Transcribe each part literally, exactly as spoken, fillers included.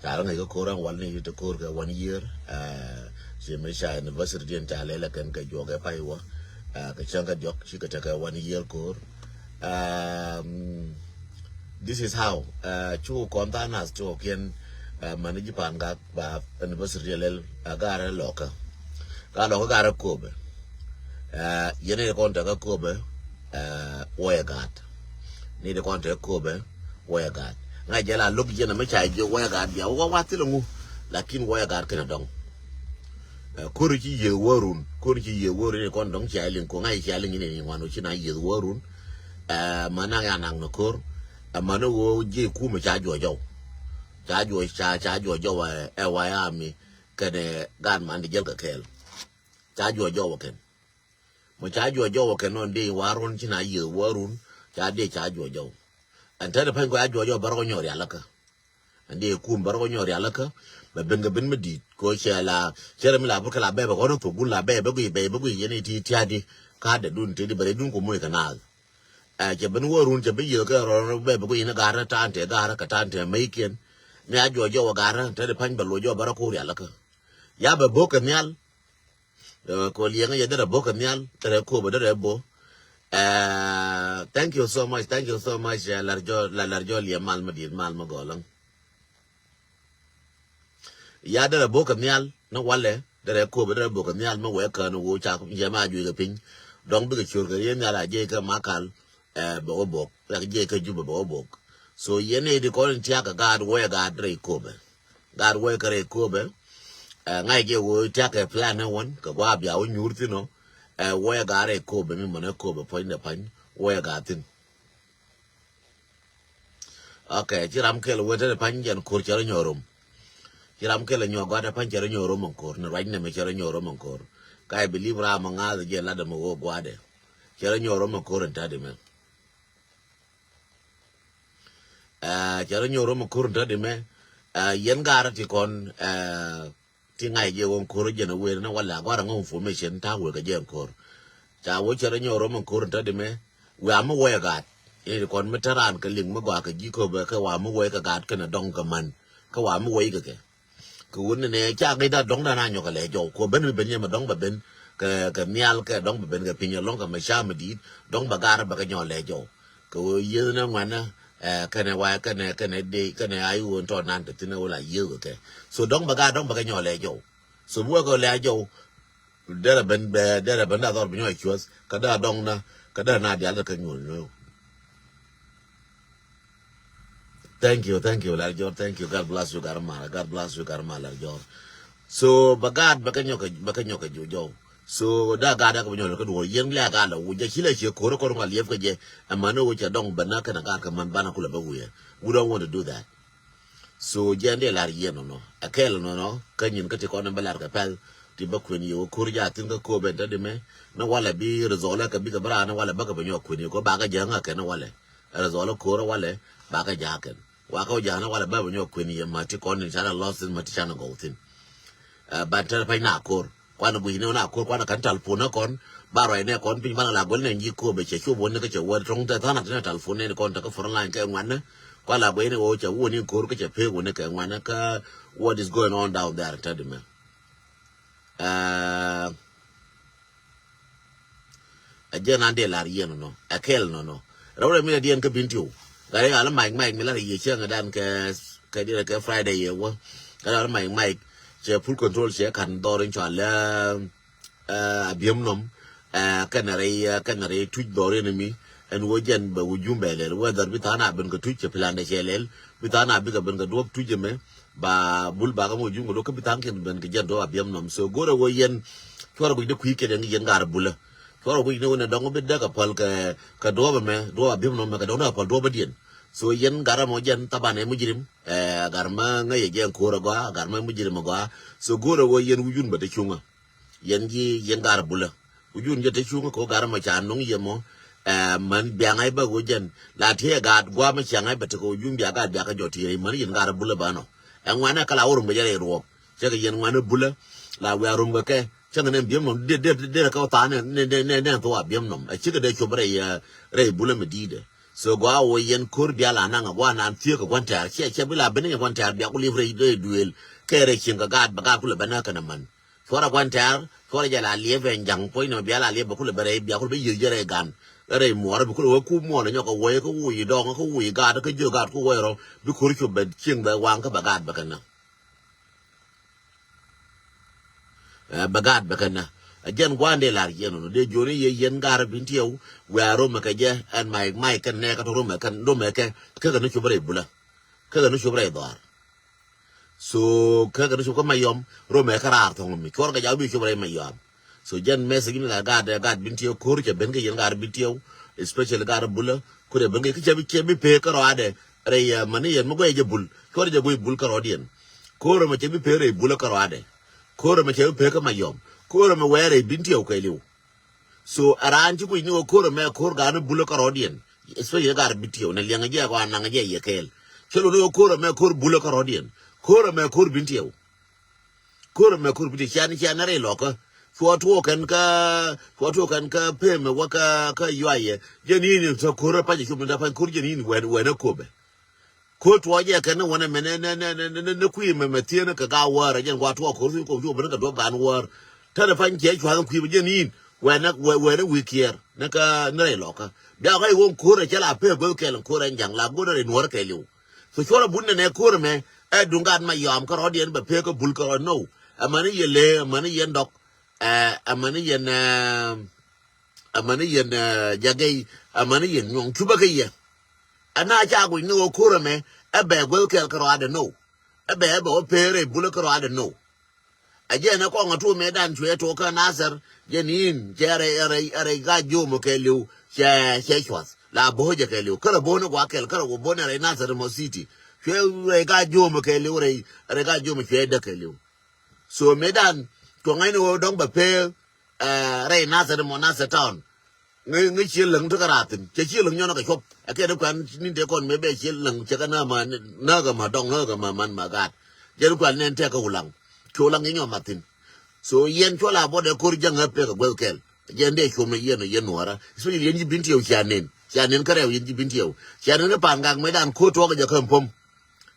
Ca rɔ ŋäc kä ko̱r ɛn wal ni ti ko̱r kɛ one year. Ci mi ca anniversary diɛn ca lɛl ɛ kɛn kɛ juɔk ɛ pay wä. Kɛ cäŋ kä diɔk ci kɛ tekɛ one year ko̱r. This is how. Cu kɔn tha nath cu kiɛn. Mani ji̱ pan gak ba anniversary diɛn lɛl. Garɛ lɔkä. Ka lɔkä garɛ Kobɛ. Yɛn ni kɔn tekɛ Kobɛ. Wä yɛ gat. Ni di kɔn tekɛ Kobɛ. Wä yɛ gat. Ŋa̱c jɛ la lo̱k jiɛn mi ca jiɛ wä yɛ gat bia wä wa thilɛ ŋu. Lakin wä yɛ gat kɛnɛ dɔŋ. Ko̱ri ci yieth wä run, ko̱ri ci yieth wä run ni kɔn dɔŋ cia liŋ ko ŋa̱c cia liŋ ni ni ŋuan wä ci na yieth wä run. Mani naŋ ya naŋ ni ko̱r. Mani wä jiɛ kumɛ ca juɔ jɔw. Ca juɔ ca ca juɔ jɔw ɛ wa ya mi kɛnɛ gat man di jɛl kɛ kɛɛl. Ca juɔ jɔw wä kɛn. Mɔ ca juɔc jɔw wä kɛ nɔn dee warun ci na yieth warun ca dee ca juɔc jɔw. Ɛn tɛt pany kɔ a juɔc jɔw bärä kɔ nyɔk rialikä. Ɛn dee kum bärä kɔ nyɔk rialikä. Bɛ ben kɛ ben mi di̱i̱t kɔ cɛ la cɛ rɛ mi la bur kɛ la bɛbɛ kɔn thok gun la bɛbɛ guic bɛbɛ guic yɛn iti tiadi. Ka dɛ dun tedi bɛ rɛ dun kɔ moc kɛ naath. Ɛ cɛ ben warun cɛ bi yieth kɛ rɔ bɛbɛ guic yɛn garä tantɛ garä kɛ tantɛ mɛykiɛn. Mi a juɔc jɔw wä garä tɛt pany bɛ loc jɔw bärä kɔ rialikä. Ya bɛ bok kɛ nhial. Ko liɛŋä yɛ derɛ bok kɛ nhial derɛ Kobɛ derɛ bo. Thank you so much, thank you so much. Lar jɔ lar jɔ liɛ mal ma diet mal ma gɔlɔŋ. Ya derɛ bok kɛ nhial ni walɛ derɛ Kobɛ derɛ bok kɛ nhial ma wɛ kään wo ca jɛ ma juic kɛ piny. Dɔŋ bikɛ cior kɛ riee nhial a jiɛ kɛ ma kal. Bɛ wä bok lak jiɛ kɛ Jubɛ bɛ wä bok. So yɛn ni di kɔn in tiak kɛ gaat wä yɛ gaat rɛy Kobɛ. Gaat wä yɛ kɛ rɛy Kobɛ. Ŋa̱c jiɛ wä tiak kɛ plan ni wän kɛ gua bia wä nyuur thin ɔ. Wä yɛ gaat rɛy Kobɛ mi mɔnɛ Kobɛ puɔ̱ny dɛ pany wä yɛ gaat thin. Ok, ci ram kɛl wä tɛn pany jɛn ko̱r cɛ rɔ nyɔɔr rom. Ci ram kɛl nyɔɔr gua̱dɛ pany cɛ rɔ nyɔɔr rom ɛn ko̱r ni ruac nɛmɛ cɛ rɔ nyɔɔr rom ɛn ko̱r. Ka I believe ram ɔ ŋa̱th jɛ lat ɛmɛ wä gua̱dɛ. Cɛ rɔ nyɔɔr rom ɛn ko̱r ɛn ta̱t imɛ. Cɛ rɔ nyɔɔr rom ɛn ko̱r ɛn ta̱t imɛ. Yɛn gaarä ti kɔn ti ŋa̱c jɛ wä ɛn ko̱r jɛn ɛ wer ni walɛ a gua̱rä ŋä information ta̱a̱ wek kɛ jɛ ɛn ko̱r. Ca wä cɛ rɔ nyɔɔr rom ɛn ko̱r ɛn ta̱t imɛ. Wɛ a mi wä yɛ gaat. Ini ti kɔn mi tɛran kɛ liŋ mi gɔaa kɛ ji̱ Kobɛ kɛ wa mi wä yɛ kɛ gaat kɛnɛ dɔŋ kɛ man. Kɛ wa mi wä yɛ kɛ kɛ. Kɛ wun ni nɛ ca gɛy da dɔŋ da na nyɔk kɛ lɛ jɔw ko ben mi ben yɛ mɛ dɔŋ bɛ ben kɛ kɛ nhial kɛ dɔŋ bɛ ben kɛ piny ɛlɔŋ kɛ mɛ ca mi di̱i̱t dɔŋ bɛ gar bɛ kɛ nyɔk lɛ jɔw. Kɛ wun yieth ni ŋuɛnɛ kɛnɛ wa kɛnɛ kɛnɛ dee kɛnɛ a iwun tɔ nan te thin ɛ wun la yieth kɛ kɛ. So dɔŋ bɛ gar dɔŋ bɛ kɛ nyɔk lɛ jɔw. So bi wä kɛ lɛ jɔw. Derɛ ben bɛ derɛ ben da dhɔr bi nyɔk cuɔth kä da dɔŋ na kä da na dial kä nyuɔl nyuɔl. Thank you, thank you, Lar Jor. Thank you. God bless you, Garma. God bless you, Garma, Lar Jor. So, ba God ba ka nyɔk ba ka nyɔk ju jɔw. So, da God ka ba nyɔk ka duɔ yen lɛ God la wu ja chila che koro koro ngal yef ka je. Amano wo cha dong bana kana God ka man bana kula ba wuya. We don't want to do that. So, jande lar yen no no. Akel no no. Ka nyin ka ti kono ba lar ka pal. Ti ba kwen yo koro ja tin ka ko ben ta de me. Na wala bi rezola ka bi ka bra na wala ba ka ba nyɔk kwen yo ko ba ka janga ka na wala. Ɛ rɛ dhɔl ɛ ko̱r ɛ walɛ ba kɛ ja̱a̱kɛn. Wa kä ja̱a̱n ɛ walɛ bä bɛ nyɔk kuën yɛ ma ti kɔn in canɛ lɔs thin ma ti canɛ gɔw thin. Ɛ ban tɛn pɛc na ko̱r kuanɛ gui̱c ni wä na ko̱r kuanɛ kɛn tal puɔ̱n ɛ kɔn ba ruac nɛ kɔn piny banɛ la guɛl nɛ ji̱ ko̱r bɛ cɛ cuɔp wä ni kä cɛ wä tɔŋ tɛ tha̱a̱n a ti nɛ tal puɔ̱n nɛ ni kɔn tɛ kä front line kɛ ŋuanɛ. Kuanɛ la guic ni wä cɛ wä ni ko̱r kä cɛ pek wä ni kɛ ŋuanɛ kä what is going on down there tɛ di mɛ. Ɛ Ɛ jɛn an dee lar yien nɔ ɛ kɛl nɔ nɔ. Rɛw rɛ mi ɛ diɛn kä bin tiw. Gat ɛ ɣal mac mac mi lar yie cäŋ ɛ dan kɛ kɛ diɛn kɛ Friday yɛ wä. Gat ɛ ɣal mac mac cɛ full control cɛ kan dhɔr in cɔal ɛ a biɛm nɔm. Ɛ kɛn rɛy kɛn rɛy tuc dhɔr in mi ɛn wä jɛn bɛ wä jum bɛ lɛl whether bi tha̱a̱n a ben kɛ tuc cɛ plan dɛ cɛ lɛl bi tha̱a̱n a bikɛ ben kɛ duɔp tuc ɛmɛ. Ba bul ba kä mɔ juŋ kɛ dok kä bi thaŋ kiɛn ben kɛ jɛn dok a biɛm nɔm. So go̱rɛ wä yɛn cuarɛ guic dee kui̱ kɛ dee ŋi̱ yɛn gar bulä. Cuarɛ guic ni wä nɛ dɔŋ bi dee kɛ päl kɛ kɛ duɔp ɛmɛ duɔp a biɛm nɔm mɛ kɛ dɔŋ dee kɛ päl duɔp bä diɛn. So yɛn gar ɛmɔ jɛn thaban ɛ mujirim. Ɛ gar mä ŋäc ɛ jɛn ko̱r ɛ gɔaa gar mä mujirim ɛ gɔaa. So go̱rɛ wä yɛn wi̱cun bä te cuŋä. Yɛn ji̱ yɛn gar bulä. Wi̱cun jɛ te cuŋä kɛ wä gar mä ca nuŋ yɛ mɔ. Ɛ män biaŋ a i̱ bä wä jɛn la tiee gaat gua̱a̱ mä ciaŋ a i̱ bä te kɛ wä jun bia gaat bia kä jɔ tiee män yɛn gar bulä bä nɔ. Ɛ ŋuanɛ kä la wä rum kɛ jɛ rɛy ruɔk cɛ kɛ yɛn ŋuanɛ bulä. La wiaa rum kɛ kɛ cä ŋɛ nɛn biɛm nɔm dee dee dee kɛ wä tha̱a̱n nɛn nɛn nɛn nɛn thok a biɛm nɔm ɛ cikɛ dee cop rɛy rɛy bulä mi di̱i̱dɛ. So gua wo yɛn ko̱r bial a naŋ a gua nan thiek a guan tɛɛr. Ciɛ ciɛ bi la ben a guan tɛɛr bia ku liep rɛy rɛy duëël. Kɛ rɛy cieŋ kɛ gaat bɛ gaat ku lɛ ben a kɛn a man. Cuɔr a guan tɛɛr, cuɔr a jɛ la liep ɛn ja̱ŋ puɔ̱ny nɛmɛ bia la liep bɛ ku lɛ ben rɛy bia ku lɛ ben yieth jɛ rɛy gan. Rɛy muɔɔr bi ku lɛ wee ku muɔɔr nyɔk a wee kä wuc dɔɔŋ kä wuc gaat kä jiök gaat ku wee rɔ. Bi ko̱r cup bɛ cieŋ bɛ waŋ kä bɛ gaat bɛ kɛn a. Ɛ, bɛ gaat bɛ kɛn na. Ɛ jɛn gua̱a̱n dee lar yɛn ɔnɔ dee jiɔni yɛ yɛn gaat Bintiɛw. Wɛ̈ɛ̈ romɛ kɛ jɛ ɛn Mac, Mac kɛn nɛɛkä tɔ romɛ kɛn romɛ kɛ. Kɛ kɛ ni cop rɛy bulä. Kɛ kɛ ni cop rɛy dhɔaar. So kɛ kɛ ni cop kä Mayɔm romɛ kɛ raar thɔŋ mi cuɔr kɛ jaw bi cop rɛy Mayɔm. So jɛn message mi la gaat, ɛ, gaat Bintiɛw ko̱r cɛ ben kɛ yɛn gaat Bintiɛw. Especially gaat bulä. Ko̱r cɛ ben kɛ kɛ cɛ bi, cɛ bi pee kärɔadɛ. Rɛy, ɛ, mani yɛn mi guɛy jɛ bul. Cuɔr jɛ guɛy bul kärɔɔdiɛn. Ko̱r ɛmɛ cɛ bi pek rɛy bulä kärɔadɛ. Ko̱r ɛmɛ cɛ bi pek kä Mayɔm. Ko̱r ɛmɛ wɛɛr rɛy Bintiɛw kɛɛliw. So a raan ci kui̱c ni wä ko̱r ɛmɛ ko̱r ga̱a̱n bulä kärɔɔdiɛn. Especially gaat Bintiɛw nɛ liɛŋ jɛ kɔ anaŋ jɛ yɛ kɛɛl. Cɛ lo ni wä ko̱r ɛmɛ ko̱r bulä kärɔɔdiɛn. Ko̱r ɛmɛ ko̱r Bintiɛw. Ko̱r ɛmɛ ko̱r Bintiɛw cian cian rɛy lɔkä. Cuɔ tuɔɔk kɛn kä, cuɔ tuɔɔk kɛn kä pemɛ wä kä, kä yuayɛ. Jɛn in in tɔ ko̱r ɛ pac ɛ cop ni dap pac ko̱r jɛn in wɛn, wɛn ɛ kopɛ. Ko̱r tuɔɔk jɛ kɛn ni wänɛ mɛ nɛ, nɛ, nɛ, nɛ, nɛ, nɛ kui̱ mɛ, mɛ thieen kɛ ga wäär, ɛ jɛn gua tuɔɔk ko̱r thi̱n kɔk cu ben kɛ duɔ̱p gan wäär. Tɛnɛ pa̱ny cɛ cua̱th kui̱ mɛ jɛn in, wɛnɛ, wɛ-, wɛnɛ wi̱i̱ kiɛɛr, nɛ kä, nɛ rɛy lɔkä. Bia ɣa̱c ɣöö ko̱r ɛ cɛ la pek guäth kɛl ko̱r ɛn ja̱ŋ la go̱n rɛy nuɔ̱ɔ̱r kɛɛliw. So cuɔrɛ bun nɛnɛ ko̱r ɛmɛ, ɛ duŋ gat Mayɔm kärɔɔdiɛn bɛ pek kä bul kärɔɔd nɔw. Ɛmɛni yɛ lee, ɛmɛni yɛ dɔk, ɛ, ɛmɛni yɛ, ɛ, Amäni yɛn, eh, jagɛy, amäni yɛn nyuɔ̱ŋ cupä kä yɛ. Ɛn a ca guic ni ɣöö ko̱r ɛmɛ ɛ bɛ guäth kɛl kärɔadɛ nɔw. Ɛ bɛ ɛ bɛ wä peer ɛ bulä kärɔadɛ nɔw. Ɛ jɛn ɛ kɔŋ ɛ tuɔɔk mëëdan cuɛ tuɔɔk kä Nathɛr, jɛn in cɛ rɛy, rɛy, rɛy ka jiöm ɔ kɛɛliw cɛ, cɛ cuath la bo̱o̱c ɛ kɛɛliw kärɛ bo̱o̱n ɛ gua̱a̱ kɛl kärɛ wä bo̱o̱n ɛ rɛy Nathɛr mɔ city. Cuɛ rɛy ka jiöm ɔ kɛɛliw rɛy, rɛy ka jiöm ɔ cuɛ däk kɛɛliw. So mëëdan tuɔ̱ŋ ŋäcni ɣöö dɔ̱ŋ bɛ peer eh, rɛy Nathɛr mɔ Nathɛr town. Ŋä, ŋä cië läŋ tekɛ raathin. Cɛ cië läŋ nyɔnɔ kɛ cuɔp. Ɛ kɛ ni kuan ni te kɔn mëë bɛ cië läŋ cɛ kɛ nä ma, nä kɛ ma dɔŋ, nä kɛ ma man ma gaat. Jɛ ni kuan nɛn tɛk kɛ wulaŋ. Cu laŋ inyɔ mathin. So yɛn cuɔ la bɔt ɛ ko̱r jäŋ ɛ pek ɛ guäth kɛl. Jɛn dee cuɔm ni yɛn ɔ yɛn nuɔɔrä. Especially yɛn ji̱ Bintiɛw cia nen. Cia nen kä rɛw yɛn ji̱ Bintiɛw. Cia nen kä Pangak mëëdan ko̱r tuɔɔk jɛ kä Mpom.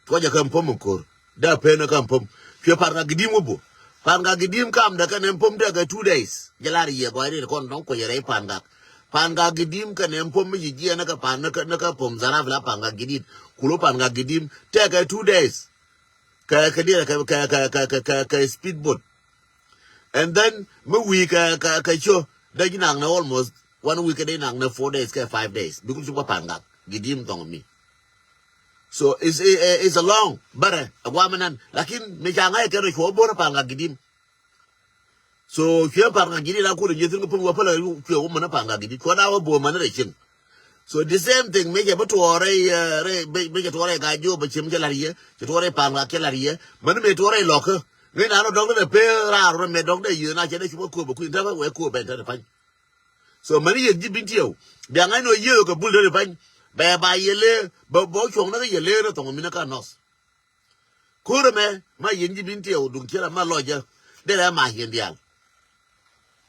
Tuɔcɛ kä Mpom in ko̱r. Dee pen kä Mpom. Cuɛ Pangak Gidim wä bɔ. Pangak Gidim kamdɛ kɛnɛ Mpom tekɛ two days. Jɛ lar yɛ gɔɔy rin kɔn dɔ̱ŋ kuecɛ rɛy Pangak. Pangak Gidim kɛnɛ Mpom mi ci jiɛn ni kɛ Pan, ni kɛ, ni kɛ Pom Zaraf la Pangak Gidim. Kulo Pangak Gidim tekɛ two days. Kɛ, kɛ diɛn kɛ, kɛ, kɛ speedboat. And then mi wi̱i̱ kɛ, kɛ, kɛ ciö dee ji̱ nak nɛ almost one week, dee nak nɛ four days kɛ five days. Bi kul ci bä Pangak Gidim thɔŋ mi. So it's, it's a long bärɛ a guam nan. Lakin mi ca ŋa̱c kɛ rɔ cuɔ bä ni Pangak Gidim. So cuɛ Pangak Gidim la kulɛ jiɛ thin kä pun wä pälä cuɛ wä män Pangak Gidim cuɔ da wä bä män rɛ cin. So the same thing mi cɛ bä tuɔɔrɛ, eh, rɛ, mi cɛ tuɔɔrɛ ga jiö bä cim cɛ lar yɛ, cɛ tuɔɔrɛ Pangak cɛ lar yɛ. Män mi tuɔɔrɛ lɔkä. Ŋäc na nɔ dɔŋ dee pee raar rɔ mɛ dɔŋ dee yiëë na cɛ dee cupä kööbä kui̱n täpä wɛ kööbä ɛn täni pa̱ny. So mani yeth ji̱ Bintiɛw bia ŋa̱c ni ɔ yiëë kɛ bul dee pa̱ny. Bɛ ba yɛ lee bɛ bɔ cuɔ̱ŋ ni kä yɛ lee ni thɔŋ mi ni ka nɔth. Ko̱r ɛmɛ ma yɛn ji̱ Bintiɛw duŋ ciɛ la ma lɔcä. Derɛ ma yɛn diaal.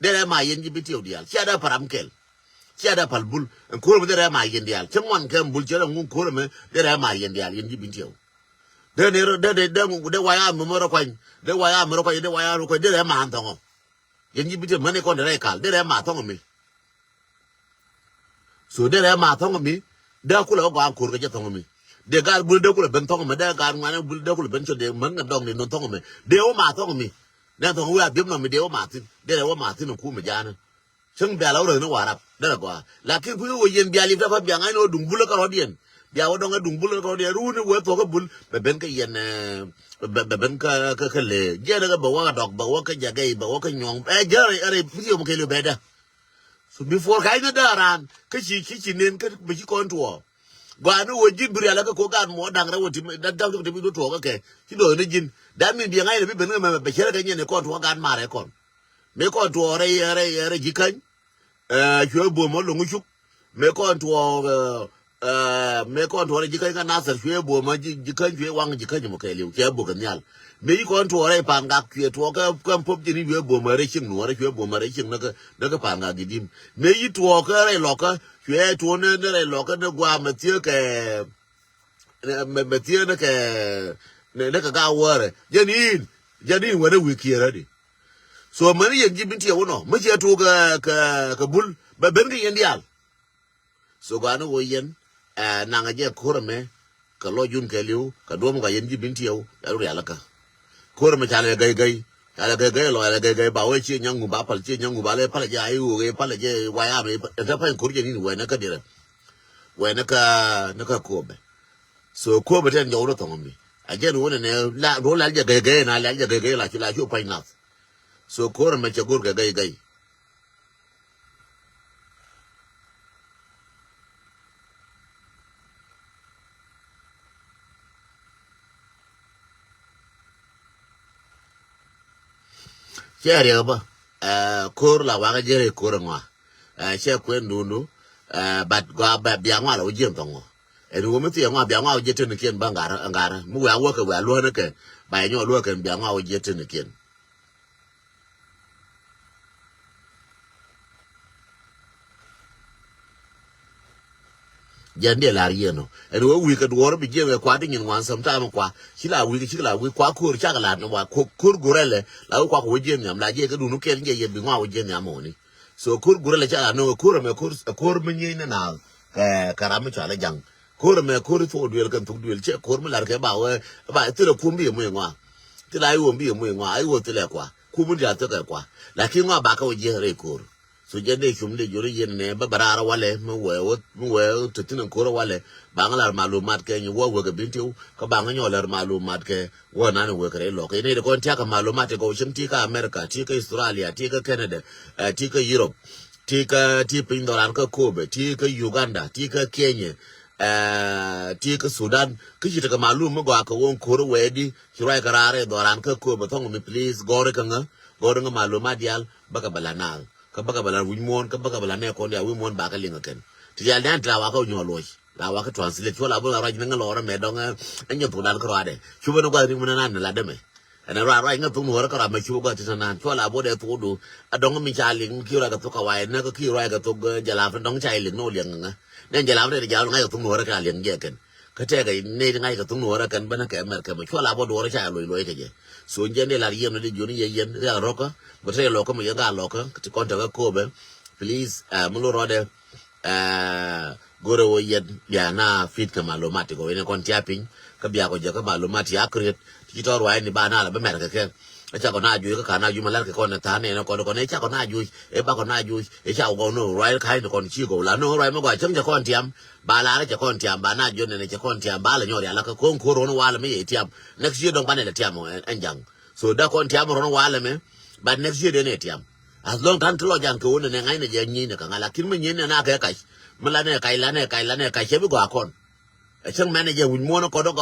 Derɛ ma yɛn ji̱ Bintiɛw diaal. Cia dee param kɛl. Cia dee pal bul. Ɛn ko̱r ɛmɛ derɛ ma yɛn diaal. Cä ŋuan kɛ bul ciɛ la ŋun ko̱r ɛmɛ derɛ ma yɛn diaal yɛn ji̱ Bintiɛw. Dee ni rɔ dee dee dee dee waya mɛ mɛ rɔ kuany. Dee waya mɛ rɔ kuany dee waya rɔ kuany derɛ ma an thɔŋɔ. Yɛn ji̱ Bintiɛw mani kɔn derɛ kal derɛ ma thɔŋɔ mi. So derɛ ma thɔŋ mi dee kulɛ wä gɔaa ko̱r kɛ jɛ thɔŋ mi. Dee gaat bul dee kulɛ ben thɔŋ mi dee gaat ŋuan bul dee kulɛ ben cɔ dee män ŋa dɔŋ ni nɔn thɔŋ mi dee wä ma thɔŋ mi. Nɛ thɔŋ wi̱i̱ a biɛp nɔ mi dee wä ma thin derɛ wä ma thin kum mi ja̱a̱ni. Cäŋ bial a wä rɛth ni warap derɛ gɔaa lakin kui̱ wä yɛn bial i̱ tɛ pa biaŋ a ni wä duŋ bul kä rɔ̱diɛn. Bia wä dɔŋ a duŋ bul kä rɔ̱diɛn ruuni wä thuɔk kä bul bɛ ben kä yɛn, eh, bɛ ben kä kä kä lee jiɛn kä bɛ wä kä dɔk bɛ wä kä jagɛy bɛ wä kä nyuɔ̱ŋ ɛ jɛ rɛ rɛ pi̱i̱ yom kɛl yom bɛ dä. So before ka inɛ dee a raan kä ci ci ci nen kä bi ci kɔn tuɔɔ. Gɔaa ni wä ji̱n bi rial kä ko̱ gaat muɔ da̱ŋ rɛw ti dat da̱ŋ ti bi du tuɔɔ kä kɛ ci dɔɔni ji̱n. That mean bi ŋa̱c ni bi ben kä mɛmɛ bɛ cɛrɛ kɛ nyɛn ni kɔn tuɔɔ gaat marɛ kɔn. Mëë kɔn tuɔɔ rɛy rɛy rɛy ji̱ käny. Cuɛ buɔ̱m ɔ lo̱ŋ cuk. Mëë kɔn tuɔɔ Ɛ, mëë kɔn tuɔɔrɛ ji̱ käny kä Nathir cuɛ buɔ̱mä ji̱, ji̱ käny cuɛ waŋ ji̱ käny mɔ kɛɛliw cuɛ buk kɛ nhial. Mëë yi kɔn tuɔɔrɛ i̱ Pangak cuɛ tuɔɔk kä, kä pop ji̱ ni cuɛ buɔ̱mä rɛy cieŋ nuɔɔrɛ cuɛ buɔ̱mä rɛy cieŋ näkä, näkä Pangak gi̱dim. Mëë yi tuɔɔk kä rɛy lɔkä cuɛ tuɔɔk ni, ni rɛy lɔkä ni guamɛ thiee kɛ, mɛ, mɛ thiee ni kɛ, ni, ni kɛ ga wäärɛ. Jɛn in, jɛn in wänɛ wi̱i̱ kiɛɛrädi. So mäni yɛn ji̱ Bintiɛw wä nɔ, mi ciɛ tuɔɔk kɛ, kɛ, kɛ bul, bɛ ben kɛ yɛn diaal. So gɔaa ni ɣöö yɛn, ɛ, naŋ a jɛ ko̱r ɛmɛ, kɛ lɔcdun kɛɛliw, kɛ duɔ̱m gɔaa yɛn ji̱ Bintiɛw, ɛ ru rialikä. Ko̱r ɛmɛ ca lɛ gɛy gɛy, ca lɛ gɛy gɛy lɔ, ca lɛ gɛy gɛy ba wee ciɛ nyaŋ ŋu ba pal, ciɛ nyaŋ ŋu ba lɛ pal jɛ, a i̱ ɣöö ɛ pal jɛ, wayam ɛ te pany ko̱r jɛ ni wee ni kä dirɛ. Wee ni kä, ni kä Kobɛ. So Kobɛ tɛn jɔw ni thɔŋ mi. A jɛn wä ni nɛ, la, ro lal jɛ gɛy gɛy na, lal jɛ gɛy gɛy la cu, la cu pany nath. So ko̱r ɛmɛ cɛ go̱r kɛ gɛy gɛy. Cɛ riɛk bä, ɛ, ko̱r la wakä jɛ rɛy ko̱r ɛŋɔa. Ɛ, cɛ kuɛn dundu, ɛ, but gɔaa bɛ bia ŋɔa la wä jiɛn thɔŋɔ. Ɛn wä mi thiɛ ŋɔa bia ŋɔa wä jiɛ teni kiɛn bä ŋa̱r, ŋa̱r. Mi wɛ a wä kɛ wɛ a luäni kɛ, ba yɛ nyɔk luäk kɛn bia ŋɔa wä jiɛ teni kiɛn. Jɛn diɛ lar yien ɔ. Ɛn wee wi̱i̱ kɛ duɔɔr bi jiɛn wee kua di nyin ŋuan sometime kua. Ci la wi̱i̱, ci la wi̱i̱ kua ko̱r cak lat ni wa ko̱r, ko̱r gurɛlɛ. La wee kua kɛ wee jiɛn nhiam la jiɛ kɛ dun wee kɛn jiɛ yɛ bi ŋua wee jiɛn nhiam ɔ ni. So ko̱r gurɛlɛ cak lat ni wee ko̱r ɛmɛ ko̱r, ko̱r mi nyieny ni na kɛ, kɛ ram mi cɔal ɛ jaŋ. Ko̱r ɛmɛ ko̱r thuɔk duël kɛn thuk duël cɛ ko̱r mi lar kɛ ba wee, ba thilɛ kum bi yɛ muc ŋua. Thilɛ a iwom bi yɛ muc ŋua, a iwom thilɛ kua. Kum mi diaal thilɛ kua. Lakin ŋua ba kɛ wee jiɛn rɛy ko̱r. So jɛn dee cum dee jori yɛn nɛ bä bä raar walɛ mi wee wä, mi wee wä te thin in ko̱r walɛ. Baŋ lar malumat kɛ nyi wä wek a Bintiw kä baŋ nyɔ lar malumat kɛ wä nan wek rɛ lɔk. Yɛn dee kɔn tiak malumat kɛ wä cin ti kä America, ti kä Australia, ti kä Canada, ɛ, ti kä Europe, ti kä, ti piny dhɔran kä Kobe, ti kä Uganda, ti kä Kenya, ɛ, ti kä Sudan. Kä ci tekɛ malum mi gɔaa kɛ wä in ko̱r wee di ci ruac kɛ raar rɛ dhɔran kä Kobe thɔŋ mi please gɔr kä ŋä, gɔr ŋä malumat diaal bä kɛ bä la naal. Kä bäkɛ bɛ la wi̱c muɔ̱ɔ̱n, kä bäkɛ bɛ la nɛɛkɔn diaal wi̱c muɔ̱ɔ̱n bakɛ liŋ kɛ kɛn. Ti diaal diaal ti la wakɛ nyuɔ̱ɔ̱r luɔc. La wakɛ translate. Cuɔ la bo̱o̱th a ruac ni ŋä lɔɔr ɛmɛ dɔŋ, ɛ, ɛ nyɛ thok dan kä ruaadɛ. Cupɛ ni gua̱th ri mi nɛn an ni la dämɛ. Ɛn ruac ruac ŋä thok nuɔ̱ɔ̱rä kä ruac mɛ cupɛ gua̱th ti nɛn an. Cuɔ la bo̱o̱th ɛ thok du. A dɔŋ mi ca liŋ ki ruac kɛ thok kɛ wayɛ nä kä ki ruac kɛ thok, ɛ, jɛ la fi dɔŋ ca liŋ ni wä liɛŋ ŋä. Nɛn jɛ la fi nɛn jɛ la ŋa̱c kɛ thok nuɔ̱ɔ̱rä kɛ la liɛŋ jɛ kɛn. Kä tɛkɛ nɛy ti ŋa̱c kɛ thok nuɔ̱ɔ̱rä kɛn bänä kɛ America mɛ cua la bä duɔ̱ɔ̱rä ca luɔc luɔc kɛ jɛ. So jɛn dee lar yɛn dee jiɔni yɛ yɛn rial rɔkä bä te lɔkä mɛ yɛn ka lɔkä ti kɔn tɛkɛ Kobɛ. Please, ɛ, mi lo rɔdɛ, ɛ, go̱rɛ wä yɛn bia na fit kɛ malumat ti kɔ yɛn kɔn tia piny kä bia kɔ jɛ kä malumat ti accurate ti tɔr wa yɛn ni ba na la bä mɛr kɛ kɛ. Ɛ ca kɔ na juɔc kä ka na juɔc ma lar kɛ kɔn ɛ than ɛ kɔn kɔn ɛ ca kɔ na juɔc ɛ ba kɔ na juɔc ɛ ca kɔ no ruac ka ni kɔn ci kɔ la no ruac mɛ gɔaa cäŋ ca kɔn tiam. Ba lar cɛ kɔn tiam, ba na jiɔn nɛnɛ cɛ kɔn tiam, ba la nyɔr yala kä ko̱n ko̱r ɣän walɛ mi yɛ tiam. Next year dɔŋ banɛ lɛ tiam ɔ, ɛn, ɛn jaŋ. So da kɔn tiam rɔn walɛ mi, but next year denɛ tiam. As long tan ti lɔ jaŋ kɛ ɣän nɛ ŋa̱cnɛ jɛ nyiecnɛ kɛ ŋa̱, lakin mi nyiecnɛ na kɛ kac. Mi lanɛ kac, lanɛ kac, lanɛ kac, cɛ bi gɔaa kɔn. Ɛ cäŋ mɛnɛ jɛ wi̱c muɔ̱ɔ̱n kɔn dɔ̱ŋ